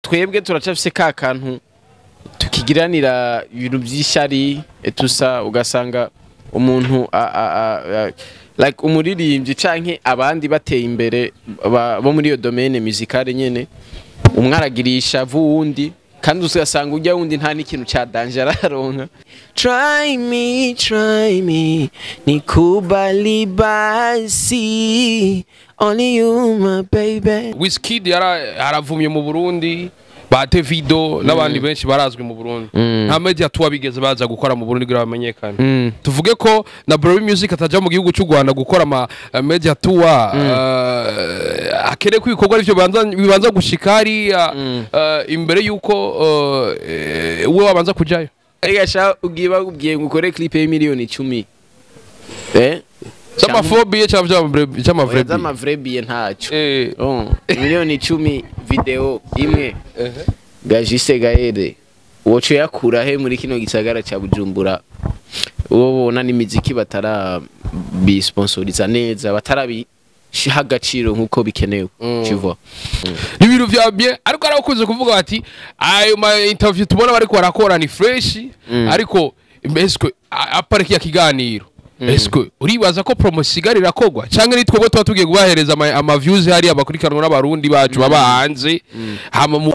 Twebwe turacafise ka kantu tukigiranira ibintu by'ishyari etusa, ugasanga umuntu like umuririmbyi canke abandi bateye imbere bo muri iyo domaine musicale nyene, umwe aragirisha vuwundi, kandi ugasanga ujya wundi nta n'ikintu ca danger araronka. Try me, try me, nikubali basi, only you my baby. Wizkid yaravumye mu Burundi, ba Davido n'abandi benshi barazwi mu Burundi. Nta media tour bigeze baza gukora mu Burundi kugira bamenyekane. Tuvuge ko na Berry Music ataja mu gihugu cy'u Rwanda gukora ama media tour, akere ko ibikorwa arivyo bibanza gushika hariya, imbere yuko we wabanza kujayo. Ega sha, ugiye bakubwiye ngo ukore clip y'10 miliyoni. Z'amafobiye cyangwa Oya, z'amavrebiye ntacyo. Oh, 10 miliyoni video imwe gajise gahere woco yakura he muri kino gisagara ca Bujumbura, uwo bona n'imiziki batarabisponsoriza neza, batarabishiha agaciro nkuko bikenewe, tu vois. Ibintu vya bien, ariko arakunze kuvuga bati ayo ma interview tubona bariko barakora ni fresh, ariko mbese apart ya kiganiro, eske uribaza ko promo sigara irakogwa, canke ni twebwe tuba tugiye kubahereza ama views hariya bakurikiranwa n'abarundi bacu baba hanze hama mu?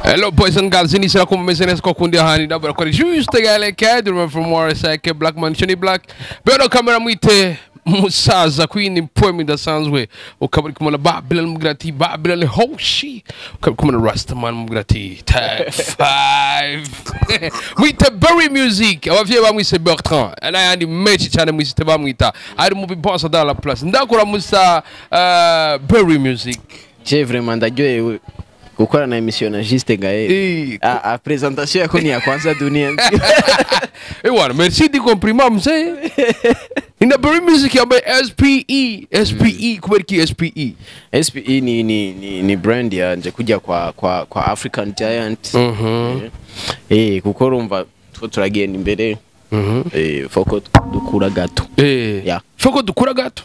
Hello boys and girls, ni sera como meze neza ko kundi ahandi ndabura ko ari juste gale cadre from Warsack Black Man Chini Black. Bero camera mwite musaza queen poem idasanzwe, ukaba uri kumwe na Babylon mubwira ati Babylon Hoshi, ukaba uri kumwe na Rastaman mubwira ati Tag 5, mwite Berry Music, abavyeyi bamwise Bertrand n'ayandi menshi cyane mwisite bamwita ari mu biponsa dans la place. Ndakora musa Berry Music. Je vraiment ndaryohewe gukorana émission na Juste Gaël. A présentation yako ni ya kwanza dunia nzima. Eh bwana, merci du compliment mzee. Ina Berry Music yambaye SPE, SPE, kubera iki SPE? SPE ni brand yanje kujya kwa African Giant. Kuko urumva two turagenda imbere. Foko dukura gato. Yeah. Foko dukura gato.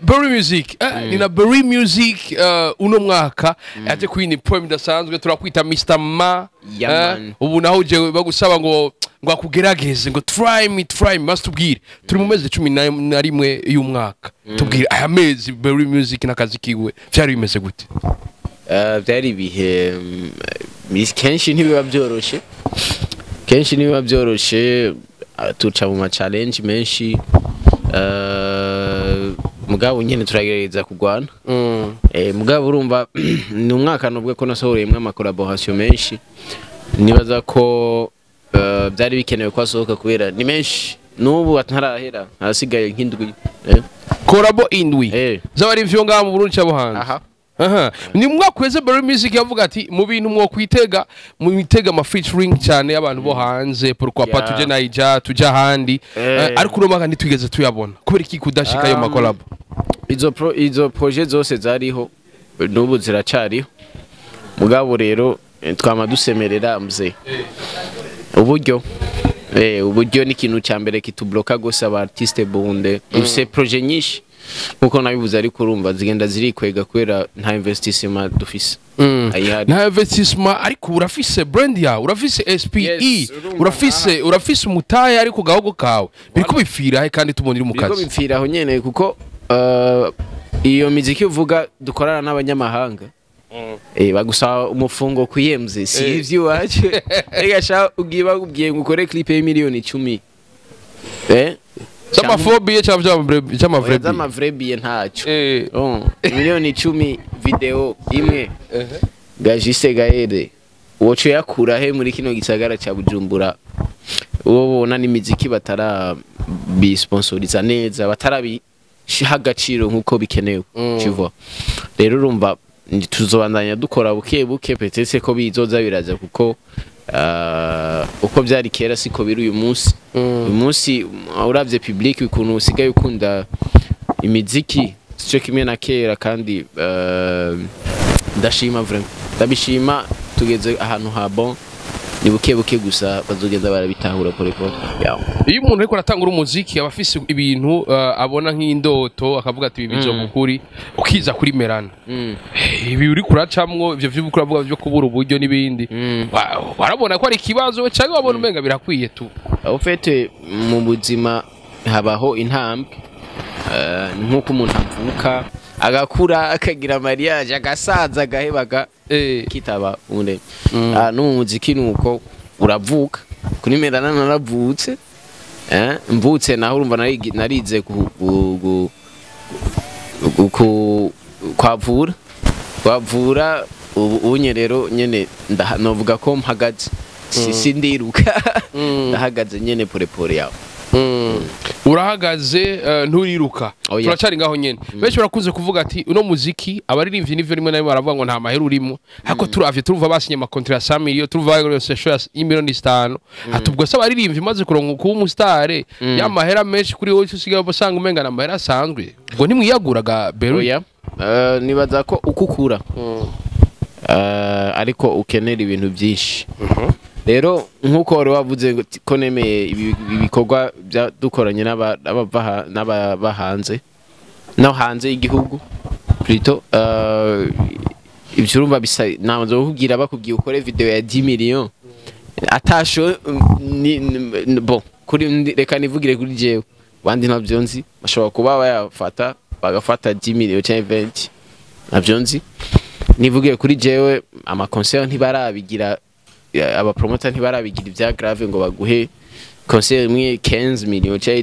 Berry Music, nina Berry Music uno mwaka ate queen poem idasanzwe, turakwita Mr. Ma. Yeah, man. Ubu naho uje bagusaba ngo akugerageze, ngo try me, try me, must tubwire. Turi mu mezi 11 y'umwaka. Tubwire aya mezi Berry Music n'akazi kiwe vyari bimeze gute? Byari ibihe kenshi ntibiba byoroshe, kenshi ntibiba byoroshe, tuca mu ma challenge menshi, mugabo nyene turagerageza kugwana. Mugabo urumva ni umwaka nubwo ko nasohoreyemwo ama collaboration menshi, nibaza ko byari bikenewe ko asohoka kubera ni menshi, n'ubu ntarahera, hasigaye nk'indwi. Collabo indwi z'abari ivyo ngaha mu Burundi cyabo hanze? Aha. Aha. Ni mu mwaka uheze Berry Music yavuga ati mu bintu mwo kwitega, mu mitega ama featuring cyane y'abantu bo hanze, pourquoi pas tuje Naija, tuje ahandi. Ariko uno mwaka ntitwigeze tuyabona. Kubera iki kudashika ayo ma collabo? Izo projet zose zariho, n'ubu ziracariho, mugabo rero twama dusemerera mzee, uburyo ni ikintu cya mbere kitubloka gose aba artiste bunde. Dufise projet nyinshi nkuko nabivuze, ariko urumva zigenda zirikwega kubera nta investissement dufise ayihari. Nta investissement, ariko urafise brand yawe, urafise SPE. Yes, urumva. Urafise umutahe, ariko gahogo kawe biriko bipfira he kandi tubona uri mu Biriko kazi? bipfira aho nyene, kuko iyo miziki uvuga dukorana n'abanyamahanga, bagusaba umufungo kuyemze si ivy'iwacu. Ega sha, ugiye bakubwiye ngo ukore clip y'10 miliyoni. Z'amafobiye cyangwa Oya, z'amavrebiye ntacyo. Oh, 10 miliyoni video imwe gajise gahere woco yakura he muri kino gisagara ca Bujumbura, uwo bona n'imiziki batarabisponsoriza neza, batarabishiha agaciro nkuko bikenewe, tu vois. Rero urumva tuzobandanya dukora buke buke, peut-être ko bizoza biraza, kuko uko byari kera siko biri uyu munsi. Uyu munsi uravye public ukuntu usigaye ukunda imiziki sico kimwe na kera, kandi ndashima vraiment, ndabishima, tugeze ahantu ha bon. Ni buke buke gusa bazogenda barabitahura pole pole. Yeah. Iyo umuntu ariko aratangura umuziki, aba afise ibintu abona nk'indoto, akavuga ati ibi bizoba ukuri, ukiza kuri Merana. Ibi uri kuracamwo, ivyo vy'uko uravuga vyo kubura uburyo n'ibindi, warabona ko ari ikibazo cyangwa wabona umenga birakwiye tu? Au fait, mu buzima habaho intambwe. Nk'uko umuntu avuka, agakura, akagira mariage, agasaza, agahebaga kitaba umuremyi. No mu muziki nuko, uravuka kuri Merana, naravutse, mvutse naho urumva narize kwavura. Ubu unye rero nyene novuga ko mpagaze, sindiruka, ndahagaze nyene pole pole yawe. Urahagaze, nturiruka. Oya. Turacari ngaho nyene. Benshi barakunze kuvuga ati uno muziki, abaririmbyi nivyo, rimwe na rimwe baravuga ngo nta mahera urimo, ariko turavye turumva basinye ama contrat ya 100 million, turumva baronse show ya 5 miliyoni. Ati ubwo se abaririmbyi maze kuronka kuba umu star, ya mahera menshi kuri wowe usigaye usanga umenga na mahera asanzwe, ubwo ntimwiyaguraga Berry? Oya. Nibaza ko uko ukura, ariko ukenera ibintu byinshi. Rero nk'uko wari wavuze ngo ko nemeye ibikorwa dukoranye n'abava hanze no hanze y'igihugu plutôt, ibyo urumva bisa namaze kukubwira, bakubwiye ukore video ya 10 millions atasho bon, kuri reka nivugire kuri jewe, bandi ntabyo nzi, bashobora kuba bayafata bagafata 10 millions cyangwa 20, ntabyo nzi. Nivugiye kuri jewe, ama concert ntibarabigira, aba promoter ntibarabigira ibya grave ngo baguhe concert imwe 15 millions cyangwa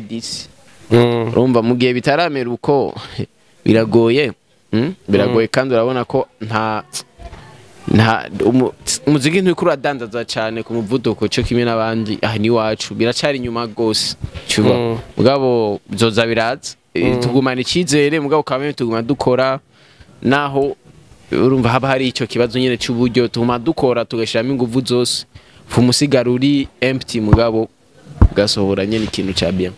10. Urumva mu gihe bitaramera uko biragoye, Biragoye, kandi urabona ko nta umuziki nturiko uradandaza cyane ku muvuduko cyo kimwe n'abandi. Aha n'iwacu biracari inyuma gose cuba. Mugabo bizoza biraza. Tugumana icyizere, mugabo kamwe tuguma dukora, naho urumva haba hari icyo kibazo nyine cy'uburyo, tuguma dukora, tugashyiramo ingufu zose, umusigaro uri empty, mugabo ugasohora nyine ikintu cya bien.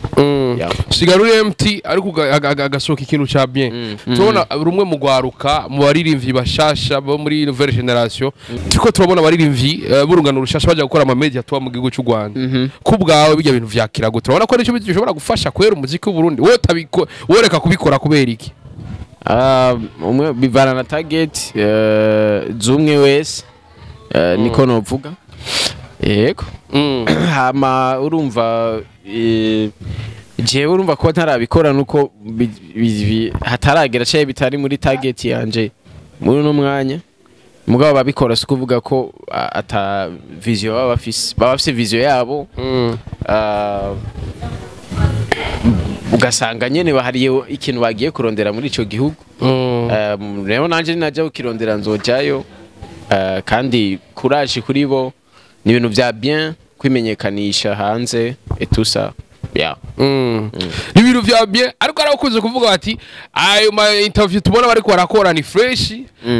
Yeah. Sigara uri empty, ariko agasohoka ikintu ca bien. Turabona rumwe mu gwaruka mu baririmbyi bashasha bo muri nouvelle génération, turiko turabona abaririmbyi b'urungano rushasha baja gukora ama media tuba mu gihugu cy'u Rwanda. Ku bwawe bijya bintu vyakira gute? Turabona ko aricyo bishobora gufasha kwera umuziki w'u Burundi. Wowe woreka kubikora kubera iki? Ah, umwe bivana na target z'umwe wese, niko novuga, yego. Hama urumva, jewe urumva kuba ntarabikora nuko hataragera cyangwa bitari muri target yanje muri uno mwanya. Mugabo babikora si kuvuga ko ata vision baba bafise, baba bafise vision yabo. Ah, ugasanga nyene bahariye ikintu bagiye kurondera muri ico gihugu. Rero nanje najya kukirondera nzojayo. Kandi courage kuri bo, ni ibintu vya bien kwimenyekanisha hanze et tout ça, yeah. Ni ibintu vya bien, ariko arakunze kuvuga bati ayo ma interview tubona bariko barakora ni fresh,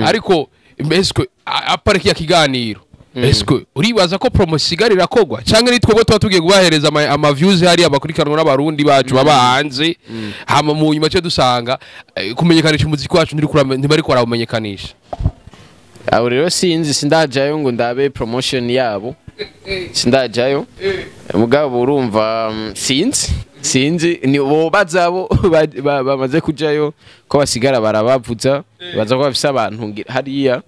ariko eske à part kiya kiganiro, eske uribaza ko promo sigara irakogwa, canke ni twebwe tuba tugiye kubahereza ama views hariya bakurikiranwa n'abarundi bacu baba hanze, hama mu nyuma cyo dusanga kumenyekanisha umuziki wacu ntibariko barawumenyekanisha? Aho rero sinzi, sindajayo ngo ndabe promotion yabo, sindajayo. Mugabo urumva, sinzi ni bobaza abo bamaze kujayo ko basigara barabavuza, baza ko bafise abantu hariya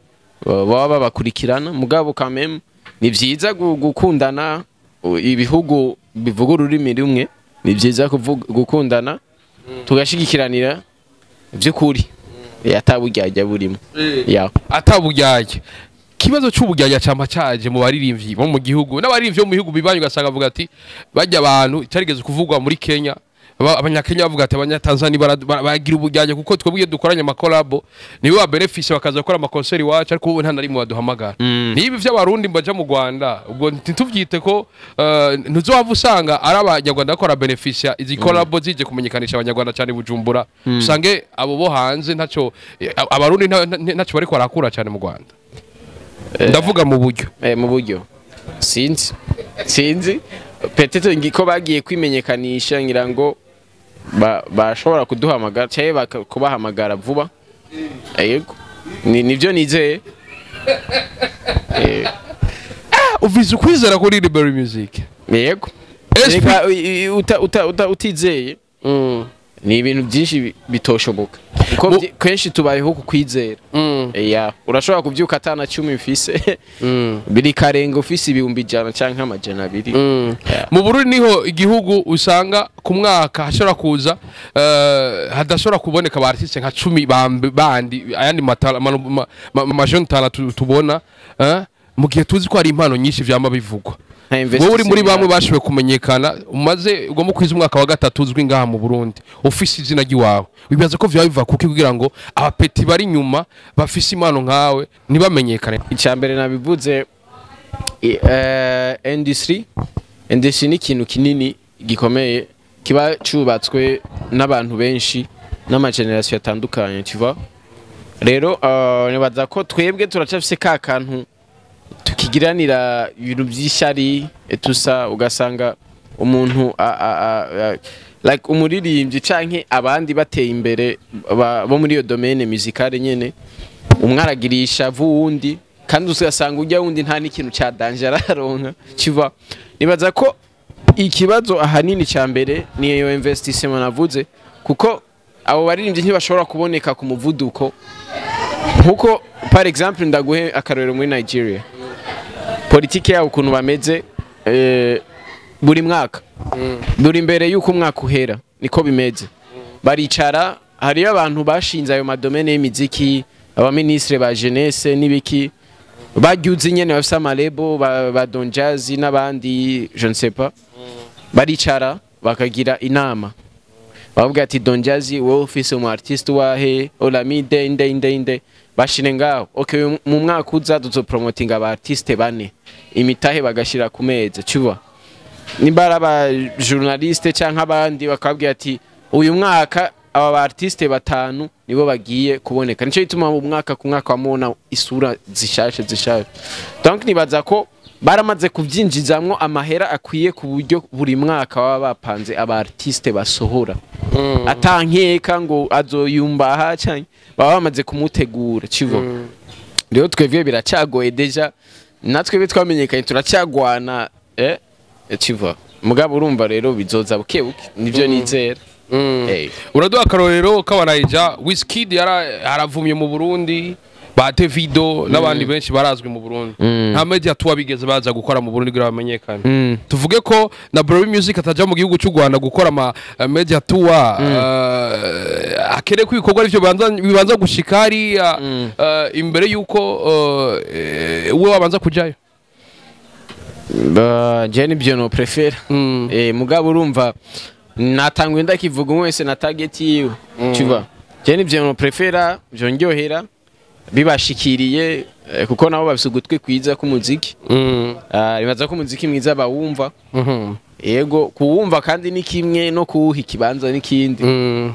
baba babakurikirana. Mugabo quand même ni vyiza gukundana, ibihugu bivuga ururimi rumwe, ni vyiza gukundana, tugashigikiranira vy'ukuri, ataburyarya burimo ya. Ataburyarya. Kibazo c'uburyarya cama caje mu baririmbyi bo mu gihugu n'abaririmbyi bo mu bihugu bibanyi, ugasanga bavuga ati bajya abantu cyarigeze kuvugwa muri Kenya, abanyakenya bavuga ati abanyatanzania bagira uburyarya, kuko twebwe iyo dukoranye ama collabo nibo ba bénéficie, bakaza gukora ama concert iwacu, ariko ubu nta na rimwe baduhamagara. Niba ivy'abarundi baja mu Rwanda, ubwo ntituvyite ko ntuzohava usanga ari abanyarwanda bakora bénéficie izi collabo zije kumenyekanisha abanyarwanda cyane i Bujumbura, usange abo bo hanze ntaco, abarundi ntaco bariko barakura cyane mu Rwanda, ndavuga mu buryo. Mu buryo sinzi, peut-être ngiko bagiye kwimenyekanisha, ngira ngo bashobora kuduhamagara cyangwa kubahamagara vuba. Yego, nivyo nizeye. Ufise ukwizera kuri Liberty Music? Yego. SP. Reka, utizeye ni ibintu byinshi bitoshoboka, kuko kenshi tubayeho ku kwizera. Ya, urashobora kubyuka atana 10 mfise, biri karenga ufise 100,000 canke 200. Yeah. Mu Burundi niho igihugu usanga ku mwaka hashobora kuza hadashobora kuboneka ba artiste nka 10 bandi ayandi matala ma jeune talent tubona, mu gihe tuzi ko hari impano nyinshi vyama bivugwa. Nta Wowe uri muri investissement. bamwe bashoboye kumenyekana, umaze ugomba kwiza umwaka wa gatatu uzwi ngaha mu Burundi, ufise izina ry'iwawe, wibaza ko vyaba biva kuki kugira ngo aba petits bari inyuma bafise impano nkawe ntibamenyekane? Icya mbere nabivuze, industry ni ikintu kinini gikomeye kiba cubatswe n'abantu benshi n'ama générations atandukanye, tu vois. Rero nibaza ko twebwe turacafise ka kantu tukigiranira ibintu by'ishyari etusa, ugasanga umuntu like umuririmbyi canke abandi bateye imbere bo muri iyo domaine musicale nyene, umwe aragirisha vuwundi, kandi ugasanga ujya wundi nta n'ikintu ca danger araronka kiva. Nibaza ko ikibazo ahanini cya mbere ni iyo investissement navuze, kuko abo baririmbyi ntibashobora kuboneka ku muvuduko nkuko, par exemple, ndaguhe akarorero, muri Nigeria politiki yabo ukuntu bameze, buri mwaka, buri mbere y'uko umwaka uhera, niko bimeze, baricara, hariyo abantu bashinze ayo ma domaines y'imiziki, abaminisitiri ba jeunesse n'ibiki baryuze nyene bafise ama labels ba Don Jazzy n'abandi, je ne sais pas, baricara bakagira inama, bavuga ati: "Don Jazzy, wowe ufise umu artiste wahe? Olamide, inde, inde, inde, bashire ngaho. Okay, mu mwaka uza tuzopromotinga aba artiste bane." Imitahe bagashira ku meza, tu vois. Nimba ari aba journaliste canke abandi, bakabwira ati: "Uyu mwaka aba ba artiste batanu nibo bagiye kuboneka." Nico gituma mu mwaka ku mwaka wamubona isura zishashe zishashe. Donc nibaza ko baramaze kuvyinjizamwo amahera akwiye, ku buryo buri mwaka baba bapanze aba artiste basohora, atankeka ngo azoyumbaha canke baba bamaze kumutegura, tu vois. Rero twebwe biracagoye, déjà natwe twamenyekanye turacyagwana, tu vois. Mugabo urumva rero bizoza buke buke, nivyo nizera. Uraduha akarorero k'abanayija, Wizkid yaravumye mu Burundi, ba Davido n'abandi benshi barazwi mu Burundi, nta media tour bigeze baza gukora mu Burundi kugira bamenyekane. Tuvuge ko na Bro Music ataja mu gihugu cy'u Rwanda gukora ama media tour, akere ko ibikorwa arivyo bibanza gushika hariya imbere yuko we wabanza kujayo. Ba, je nibyo no préfère. Mugabo urumva natanguye ndakivuga, umwe wese na target yiwe, tu vois. Je nibyo no préfère, vyondyohera bibashikiriye, kuko nabo bafise ugutwi kwiza k'umuziki. Nibaza ko umuziki mwiza bawumva. Yego, kuwumva kandi ni kimwe no kuwuha ikibanza n'ikindi.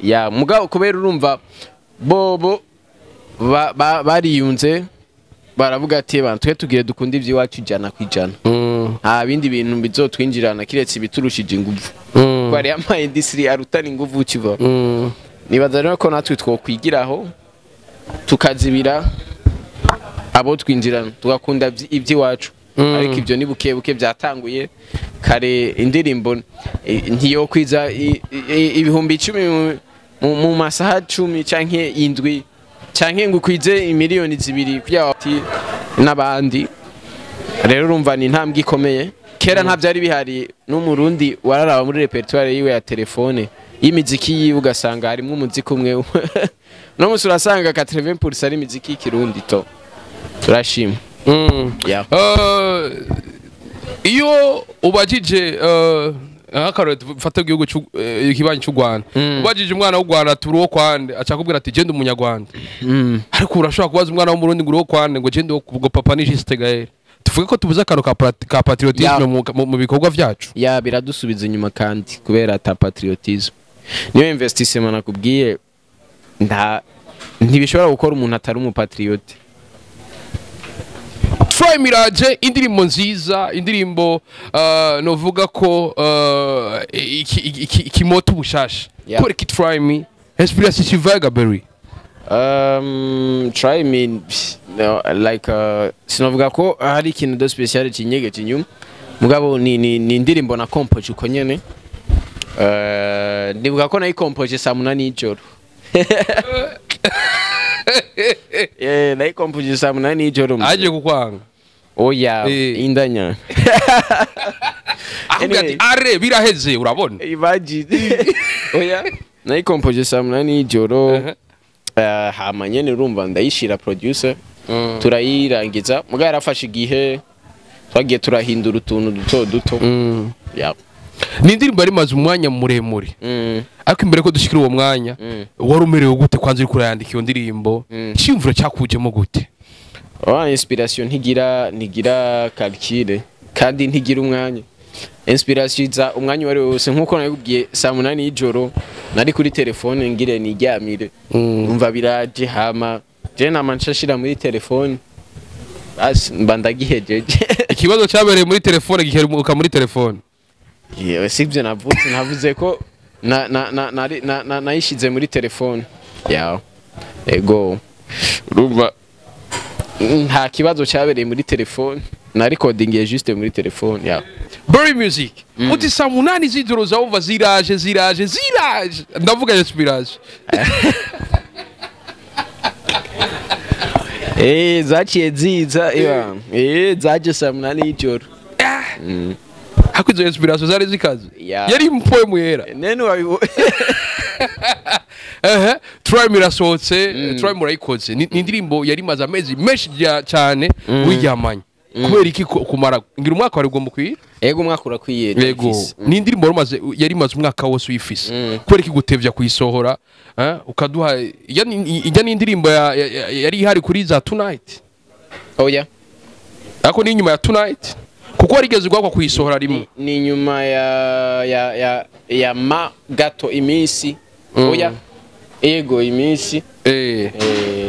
Ya, mugabo kubera urumva bobo bariyunze, baravuga ati: "Bantu twe tugiye dukunda iby'iwacu 100%, nta bindi bintu bizotwinjirana kiretse ibiturushije inguvu, kuko hariyo ama industry arutana inguvu kiva." Nibaza rero ko natwe twokwigiraho, tukazibira abo twinjirana, tugakunda iby'iwacu. Ariko ibyo ni buke buke, byatanguye kare. Indirimbo ntiyokwiza 10,000 mu masaha 10 canke 7, canke ngo ukwize 2 miliyoni kugira ati n'abandi. Rero urumva ni intambwe ikomeye, kera nta byari bihari. N'umurundi wararaba muri répertoire yiwe ya telefone y'imiziki yiwe, ugasanga harimwo umuziki umwe. No musi urasanga 80% ari imiziki y'ikirundi, to turashima. Yeah. Iyo ubajije, nk'akarorero fata igihugu ikibanyi cy'u Rwanda, ubajije umwana w'u Rwanda turi uwo kwande, aca akubwira ati: "Genda umunyarwanda." Ariko urashobora kubaza umwana w'umurundi ngo uri uwo kwande, ngo genda uwo papa ni Juste Gaël. Tuvuge ko tubuze akantu ka patriotisme mu bikorwa vyacu? Ya, biradusubiza inyuma kandi kubera ata patriotisme. Niyo investissement nakubwiye, nta ntibishobora gukora umuntu atari umupatriote. Try Mirage, indirimbo nziza, indirimbo novuga ko ikimota ubushasha. Kubera iki Try Me? Inspiration kivaga Berry? Try Me No, like sinavuga ko hari ikintu de spécial kinyegeje inyuma, mugabo ni indirimbo na compoje uko nyene. Ndibuka ko nayikompoje saa 8 y'ijoro. Nayikompoje saa 8 y'ijoro. Aje kukwanga? Oya, indanya. Akubwira ati are biraheze, urabona. Imagine. Oya, nayikompoje saa 8 y'ijoro. Hama nyene urumva ndayishira producer, turayirangiza, mugabo yarafashe igihe, twagiye turahindura utuntu duto duto. Yeah. Ni indirimbo yari imaze umwanya muremure, ariko imbere ko dushikira uwo mwanya, wari umerewe gute kwanza uriko urayandika iyo ndirimbo? Icyiyumviro cyakujemo gute? Oh, inspiration ntigira calcul kandi ntigira umwanya. Inspiration iza umwanya wari wose, nkuko nabikubwiye, saa 8 y'ijoro nari kuri telefone ngire niryamire, umva biraje, hama je nama nshashira muri telefone, basi mba ndagihejeje. Ikibazo cyabereye muri telefone gikemuka muri telefone. Yewe, sibyo navutse, navuze ko na na na nari na, na nayishize muri telefone yawe. Ego, urumva nta kibazo cyabereye muri telefone, na recording ya juste muri telefone yawe. Berry Music, uti saa 8 z'ijoro zawumva ziraje ziraje ziraje, ndavuga inspiration. Zaciye ziza, iwa zaje saa 8 y'ijoro. Ariko izo inspiration zari zikaze. Yeah. Yari poem yera. Nene wabibo. Ehe, Try irasohotse, Try murayikoze. Ni indirimbo yari imaze amezi menshi cyane wiryamanye. Kubera iki kumara ngira umwaka wari ugomba kwira? Ego, umwaka urakwiye. Yego. Ndayifise. Ni indirimbo yari imaze umwaka wose uyifise. Kubera iki gutevya kuyisohora? Ukaduha ijya ni indirimbo yari ihari kuri za Tonight. Oya. Ariko ni inyuma ya Tonight. Kuko warigeze ugwakwa kuyisohora rimwe. Ni nyuma ya ma gato iminsi. Oya. Ego, iminsi.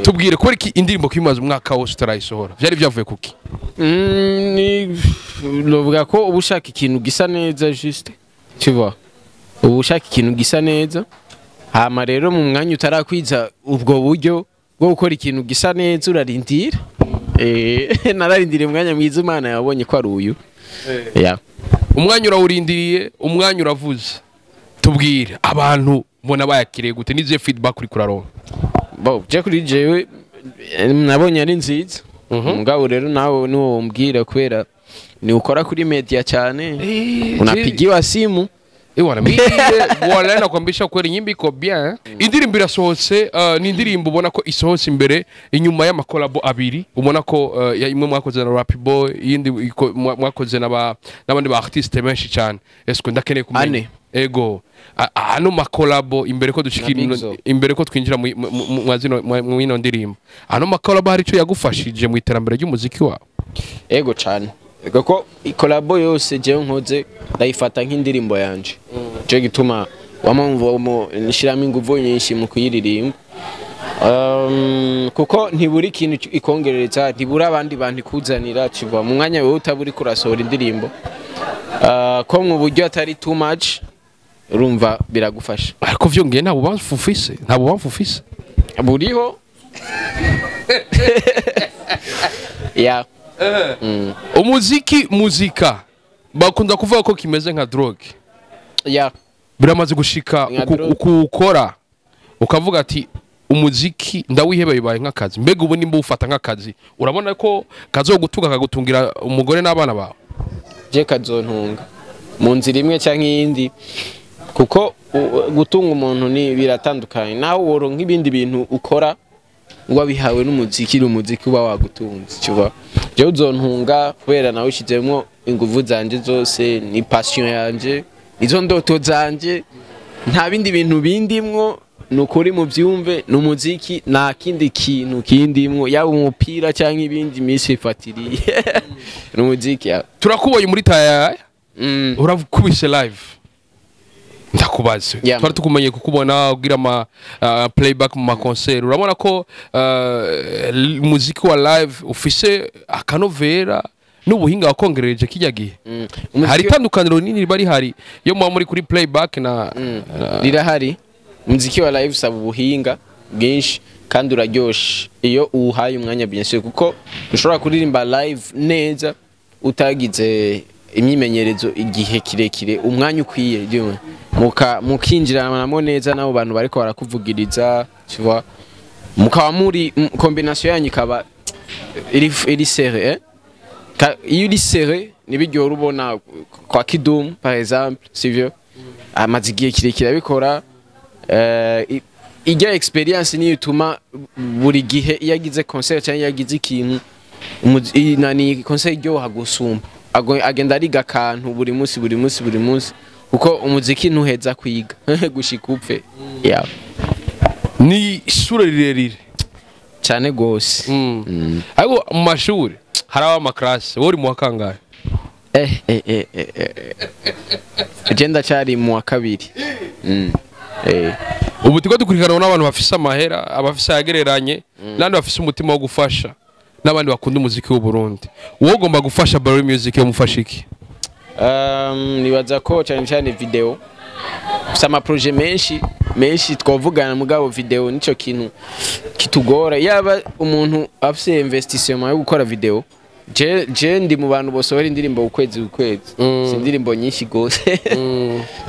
Tubwire kubera iki indirimbo kimaze umwaka wose utarayisohora? Vyari vyavuye kuki? Ni novuga ko uba ushaka ikintu gisa neza, juste, tu vois, uba ushaka ikintu gisa neza, hama rero mu mwanya utarakwiza ubwo buryo bwo gukora ikintu gisa neza, urarindira. Nararindiriye umwanya mwiza, Imana yabonye ko ari uyu. Yeah. Umwanya urawurindiriye, umwanya uravuze. Tubwire abantu mbona bayakiriye gute, nizihe feedback uri kuraronka? Bo, je kuri jewe nabonye ari nziza, mugabo rero nawe niwo umbwira, kubera ni ukora kuri media cyane, unapigiwa simu. Ewana, mimi wala nakwambisha kweli nyimbo iko bien. Indirimbo irasohotse, ni indirimbo ubona ko isohotse imbere inyuma y'amakolabo abiri, ubona ko ya imwe mwakoze na Rap Boy, iyindi mwakoze n'abandi ba artiste benshi cyane. Eske ndakeneye kumenya Ane. Ego. Ano makolabo imbere ko dushikira Na Big Zo. Imbere ko twinjira mu ino ndirimbo. Ano makolabo hari ico yagufashije mu iterambere ry'umuziki wawe? Ego cyane, kuko ikolabo yose jewe nkoze ndayifata nk'indirimbo yanje, cyo gituma wamumva nshiramo inguvu nyinshi mu kuyiririmba, kuko ntiburi ikintu ikongereza, ntiburi abandi bantu ikuzanira kiva mu mwanya wewe utaburi kurasohora indirimbo, ko mu buryo atari too much, urumva biragufasha. Ariko vyongeye nta bubamfu ufise, nta bubamfu ufise. Buriho, yeah. Umuziki, muzika bakunda kuvuga ko kimeze nka drogue. Biramaze gushika Nka drogue. Ukuwukora ukavuga ati umuziki ndawiheba, bibaye nk'akazi. Mbega ubu nimba ufata nk'akazi, urabona ko kazogutunga, kagutungira umugore n'abana bawe? Je kazontunga mu nzira imwe cyangwa iyindi, kuko gutunga umuntu ni biratandukanye nawe woronka ibindi bintu ukora wabihawe n'umuziki, ni umuziki uba wagutunze kiva. Jewe uzontunga kubera nawe ushizemwo inguvu zanje zose, ni passion yanje, nizo ndoto zanje, nta bindi bintu bindimwo. Ni ukuri mubyumve, ni umuziki, nta kindi kintu kindimwo, yaba umupira cyangwa ibindi minsi ifatiriye, ni umuziki ya. Turakubonye muri tayaya, urakubise live. Ndakubaze, twari tukumenye kukubona ugira ama playback mu maconcert. Urabona ko umuziki wa live ufise akanovera n'ubuhinga wakongereje kijya gihe? Hari itandukaniro rinini riba rihari iyo muba muri kuri playback na Rirahari. Umuziki wa live usaba ubuhinga bwinshi. Kandi uraryoshe iyo uwuhaye umwanya, bien sûr, kuko ushobora kuririmba live neza utagize imyimenyerezo igihe kirekire, umwanya ukwiye, jyewe muka mukinjiranamo neza n'abo bantu bariko barakuvugiriza, tu vois, mukaba muri combination yanyu ikaba iri serré, eh? Iyo uri serré nibiryohora. Ubona kwa Kidum par exemple, sivyo? Amaze igihe kirekire abikora. Ijya experience niyo ituma buri gihe iyo agize concert cyangwa iyo agize ikintu nani concert iryoha gusumba. Agenda ariga akantu buri munsi, buri munsi, buri munsi, kuko umuziki ntuheza kwiga gushika upfe, yeah. Ni ishure rirerire. Cyane gose. Ariko mu mashuri hari aba ama classes, wowe uri mu wa kangahe? Je ndacyari mu wa kabiri. Ubu turiko dukurikiranwa n'abantu bafise amahera, abafise ayagereranye n'abandi bafise umutima wo gufasha, n'abandi bakunda umuziki w'u Burundi. Wowe ugomba gufasha Barry Music, yo mufasha iki? Nibaza ko cyane cyane video. Gusa ama projets menshi menshi twavugana, mugabo video nico kintu kitugora. Yaba umuntu afise investissement yo gukora video, je ndi mu bantu bosohora indirimbo ukwezi ukwezi. Si indirimbo nyinshi gose,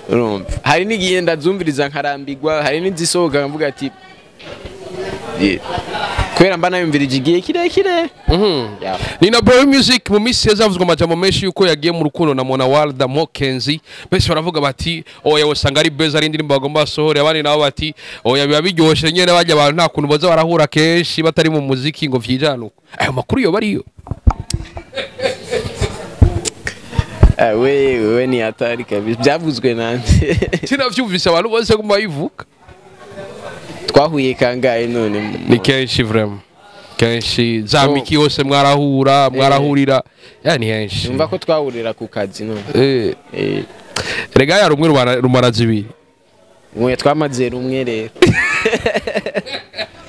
urumva hari n'igihe ndazumviriza nkarambigwa, hari n'izisohoka nkavuga ati "Yeah." Kubera mba nayumvirije igihe kirekire. Yeah. Ni na Barry Music mu minsi yazavuzwe amajambo menshi yuko yagiye mu rukundo na Mona Walda Mokenzi. Benshi baravuga bati oya, usanga ari beza, ari indirimbo bagomba basohore. Abandi nabo bati oya, biba biryoshe nyene, bajya abantu nta kuntu boza barahura kenshi batari mu muziki ngo vyijane uko. Ayo makuru yoba ariyo? Ah, we ni hatari kabisa. Byavuzwe nande? Sinavyumvise, abantu bose guma bayivuga. Twahuye kangahe none? Ni kenshi vraiment, kenshi za miki yose mwarahura, mwarahurira, yani henshi. Numva ko twahurira ku kazi none. Rega ya rumwe rumara zibiri. Mwe twamaze rumwe rero.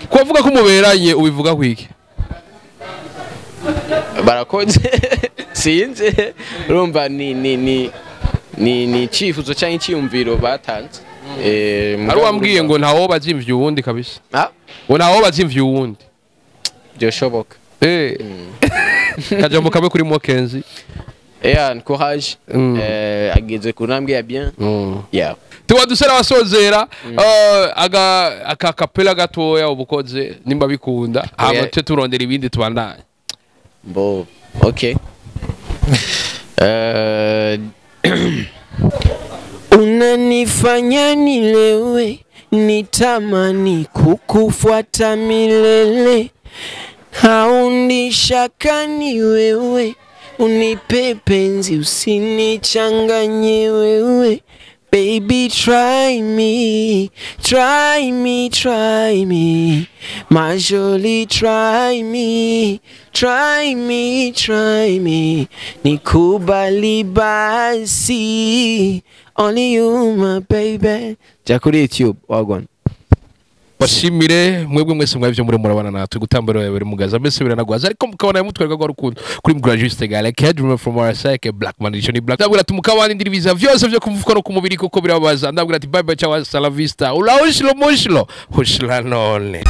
Kuvuga ko muberanye, ubivuga kwiki? Barakoze, sinzi, urumva ni icifuzo cyangwa icyiyumviro batanze. Hari mugabo uwambwiye urumva- ngo ntawo bazimvye uwundi kabisa. Ah, ngo ntawo bazimvye uwundi. Byoshoboka. Kajambo kamwe kuri Mokenzi. Yeah, courage. Ageze ku ntambwe ya bien. Yeah. Tuba dusera abasozera, aga aka kapela gatoya ubukoze nimba bikunda, hama tuje turondera ibindi tubandanye. Bon, ok. Unanifanya nilewe, nitamani kukufuata milele, haundishaka ni wewe, unipe penzi usinichanganye wewe. Baby, try me, try me, try me. My jolie, try me, try me, try me. Nikubali basi, only you, my baby. Jya kuri YouTube, wagwan. Bashimire mwebwe mwese mwabivyo muri murabana natwe gutambara buri mugaza mbese biranagwaza, ariko mukabona mutwereka rwa rukundo kuri mugura Juste Gale Kedrum from RSK Black Man Edition Black. Ndabwira ati mukabana indiribiza vyose vyo kumufuka no kumubiri kuko birababaza. Ndabwira ati bye bye, ciao, hasta la vista, ula ushlo mushlo hushla none.